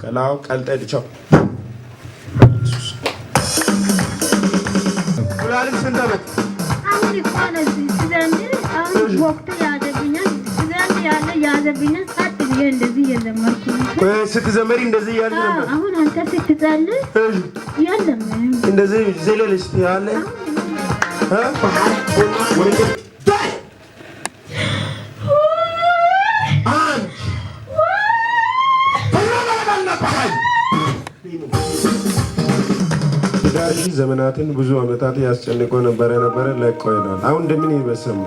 ቀላው ቀልጠህ ቻው። ኩላሊት ስንት ዓመት? አሁን እኮ ነው ስዘምር፣ አሁን ወቅቱ ያዘብኛል። ስዘምር ያለ ያዘብኛል። ጸጥ ብዬ እንደዚህ እየዘመርኩ ነው። ስትዘመሪ እንደዚህ እያልሽ ነበር? አሁን አንተ ስትጸልይ የለም። እንደዚህ ዘለል እስቲ አለ። ትዳርሽ ዘመናትን ብዙ ዓመታት ያስጨንቆ ነበረ ለቆ ሄዷል። አሁን እንደምን ይበሰማ?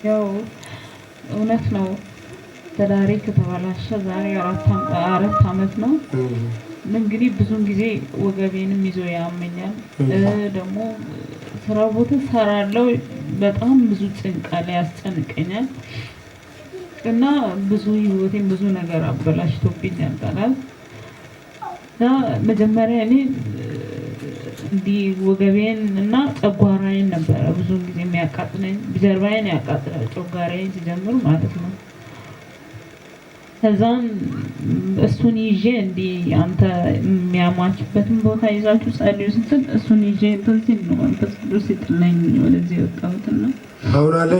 ያው እውነት ነው። ትዳሬ ከተበላሸ ዛሬ 4 ዓመት ነው። እንግዲህ ብዙን ጊዜ ወገቤንም ይዞ ያመኛል። ደግሞ ስራ ቦታ ሰራለው፣ በጣም ብዙ ጭንቅ አለ፣ ያስጨንቀኛል እና ብዙ ህይወቴን ብዙ ነገር አበላሽቶብኛል ጠላት። እና መጀመሪያ እኔ እንዲህ ወገቤን እና ጨጓራዬን ነበረ ብዙ ጊዜ የሚያቃጥለኝ፣ ጀርባዬን ያቃጥላል ጨጓራዬን ሲጀምር ማለት ነው። ከዛም እሱን ይዤ እንዲህ አንተ የሚያሟችበትን ቦታ ይዛችሁ ጸልዩ ስትል እሱን ይዤ እንትን ሲል ነው መንፈስ ቅዱስ ሲጥለኝ ወደዚህ የወጣሁትና። አሁን አለ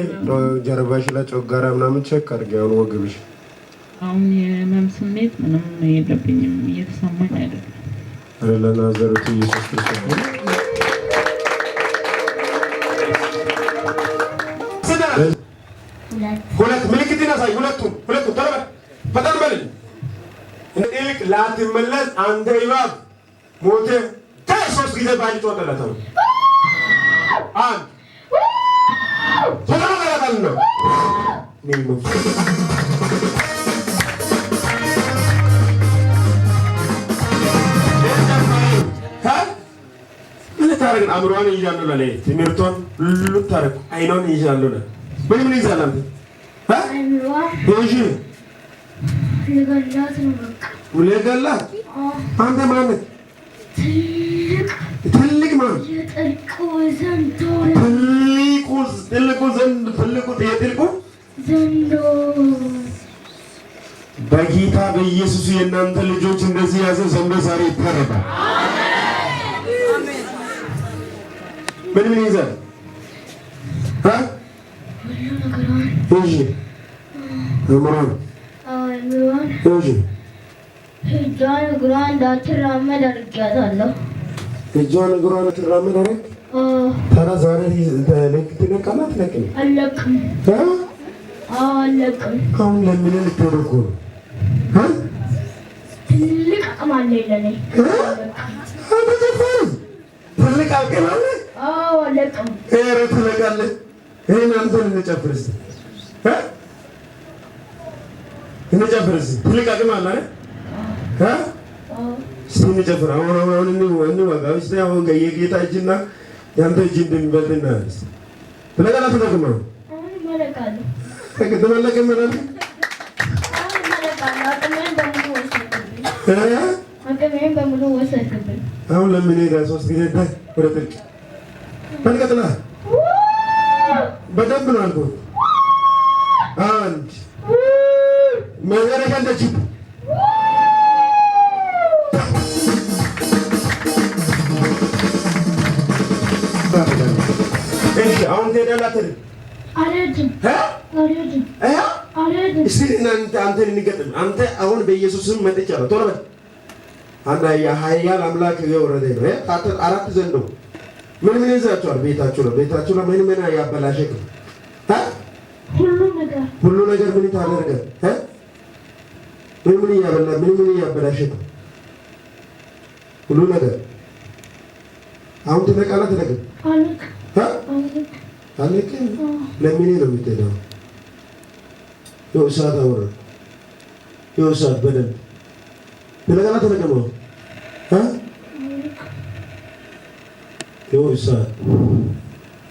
ጀርባሽ ላይ ጨጓራ ምናምን check አድርጊ። አሁን ወገብሽ? አሁን የህመም ስሜት ምንም የለብኝም፣ እየተሰማኝ አይደለም። ለናዝሬቱ ኢየሱስ ክርስቶስ። ሁለት ምልክት አሳይ። ሁለቱም ሁለቱም ቶሎ በል፣ ፈጠን በል። ጥልቅ ላትመለስ አንተ እባብ ሞተ ሶስት ጊዜ ባል ጮኸለት። አንድ ቶሎ በል ነው። ምን ታደርግ? አእምሮዋን ይዣለሁ ለኔ ትምህርቷን ሁሉ ታደርግ፣ አይኗን ይዣለሁ ለ ምን ምን ይዛል አንተ? እሺ፣ ልገላት አንተ ማነህ? ትልቅ ማን? ትልቁ ትልቁ ዘንዶ፣ ትልቁ የጥልቁ ዘንዶ። በጌታ በኢየሱስ የእናንተ ልጆች እንደዚህ ያዘ ዘንዶ ዛሬ ይታረዳል። ምን ምን ይዛል? እሺ፣ አእምሮን። እሺ። እጇን እግሯን እንዳትራመድ አድርጊያታለሁ። እጇን እግሯን እንዳትራመድ አደረግ። ታዲያ ዛሬ ትለቃለህ አትለቅም? አለቅም። አለቅም። አሁን ለምን ልትሄድ እኮ ነው? ትልቅ አቅም አለኝ ለእኔ። ትልቅ አቅም አለ። አዎ፣ አለቅም። ኧረ ትለቃለህ። ይሄን አንተን እንጨፍር እስኪ፣ እንጨፍር እስኪ። ትልቅ አቅም አለ አይደል? እስኪ እንጨፍር። አሁን አሁን እንዋጋ እስኪ። አሁን የጌታ እጅና የአንተ እጅ እንደሚበልጥ እናያለን። እስኪ ትለቃለህ አትለቅም? አሁን ትመለቅም አላልክም? አቅሜን በሙሉ ወሰድብኝ። አሁን ለምን ሄዳ ሶስት ጊዜ ወደ ጥልቅ በልቀጥላ በደንብ ነው አልኩህ። አንድ መጨረሻ እንደ ጅብ። እሺ፣ አሁን ትሄዳለህ አትሄድም? አልሄድም። አልሄድም። አልሄድም። እስኪ እናንተ አንተን እንገጥም። አንተ አሁን በኢየሱስ ስም መጥቻለሁ። ቶሎ በል። አንድ የኃያል አምላክ የወረደ ነው። አራት ዘንዶ ምን ምን ይዛችኋል? ቤታችሁ ነው፣ ቤታችሁ ነው። ምን ምን ያበላሸክ? ሁሉ ነገር። ሁሉ ነገር ምን ታደርገ? ምን ምን እያበላ ምን ምን እያበላሸክ? ሁሉ ነገር። አሁን ትለቃለህ አትለቅም? አለቅም። ለምን ነው የምትሄደው? ይኸው እሳት አወረድኩ። ይኸው እሳት በደንብ ትለቃለህ አትለቅም? ይኸው እሳት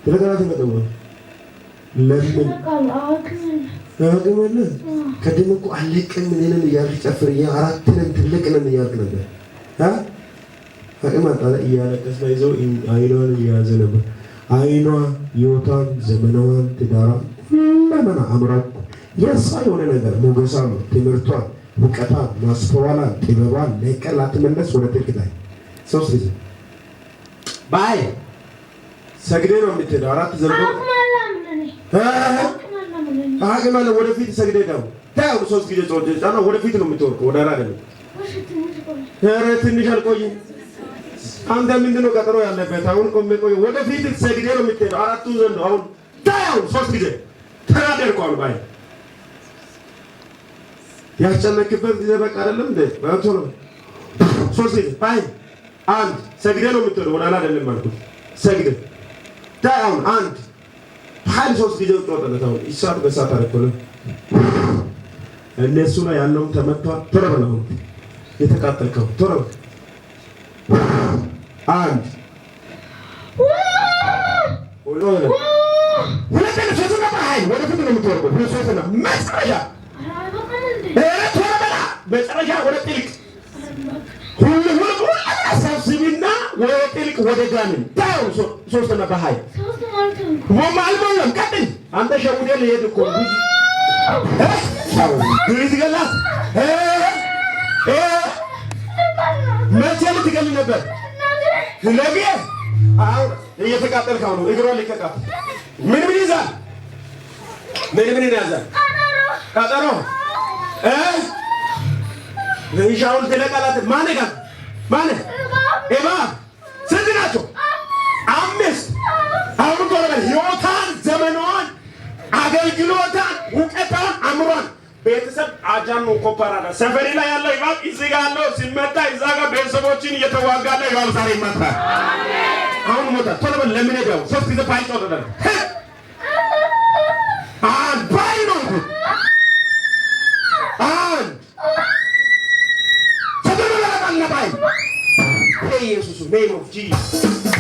ትለቃለህ አትለቅም? ለምን አቅም አለ። ቅድም እኮ አለቅም እኔንም እያልክ ጨፍር፣ አራት ነን ትልቅ ነን እያልክ ነበር። አቅም አጣ። እያለቀስ ይዘው አይኗን እየያዘ ነበር። አይኗ፣ ህይወቷን፣ ዘመናዋን፣ ትዳሯን፣ ሁለመና አምራ የእሷ የሆነ ነገር ሞገሷ ነው። ትምህርቷን፣ እውቀቷን፣ ማስተዋሏን፣ ጥበቧን ለቀህ ላትመለስ ወደ ጥልቅ ታይ። ሶስት ጊዜ ባይ ሰግዴ ነው የምትሄደው። አራት ዘንዶ አቅም አለ። ወደፊት ሰግዴ ነው ታው ሶስት ጊዜ ጾም ጫና ወደፊት ነው የምትወርቀው፣ ወደ ኋላ አይደለም። ኧረ ትንሽ አልቆይም። አንተ ምንድን ነው ቀጠሮ ያለበት? አሁን ቆሜ ቆይ። ወደፊት ሰግዴ ነው የምትሄደው። አራቱ ዘንዶ አሁን ታው ሶስት ጊዜ ተናደርኳል። ባይ ያስጨነክበት ጊዜ በቃ አይደለም እንዴ? ባንቶ ነው ሶስት ጊዜ ባይ አንድ ሰግዴ ነው የምትሄደው፣ ወደ ኋላ አይደለም አልኩት። ሰግዴ ታይ አሁን አንድ ኃይል ሶስት ጊዜ ወጣለት። አሁን ይሳት በሳት አደረኩልህ። እነሱ ላይ ያለውን ተመቷል። ቶሎ በል አሁን የተቃጠልከው ቶሎ በል። አንድ ሁለተኛ ሶስተኛ በኃይል ወደፊት ነው የምትወርደው። ሁለት ሶስተኛ መጨረሻ ኧረ ቶሎ በላ መጨረሻ ወደ ጥልቅ ሁሉ ሁሉ ሁሉ ሰብስቢና ወደ ጥልቅ ወደ ጋንን ታው ሶስተኛ በኃይል ወማ አልሞላም። ቀጥል አንተ ሸውዴ ልሄድ እኮ ነው። ልትገላት መቼ ልትገል ነበር? ነገ አሁን እየተቃጠልክ አሁን እግሯን ልቀቃት። ምን ምን ይዛል? ምን ምን ይዛል? ቀጠሮ ሻውን ትለቃላት። ማን ጋር ማን እባብ ስንት ናቸው? አምስት። አሁን ቶሎ በል። ህይወቷን፣ ዘመኗን፣ አገልግሎቷን፣ እውቀቷን፣ አእምሯን ቤተሰብ አጃኑ ኮፓራዳ ሰፈሪ ላይ ያለው እባብ እዚህ ጋር ያለው ሲመታ እዛ ጋር ቤተሰቦችን እየተዋጋ ያለው እባብ ዛሬ ይመታል። አሁን ሞታ። ቶሎ በል። ለምን ሄደው ሶስት ጊዜ ባይ ጮህ ተደረገ። አንድ ባይ ነው አልኩት። አንድ ተደረገ ባይ ኢየሱስ name of Jesus.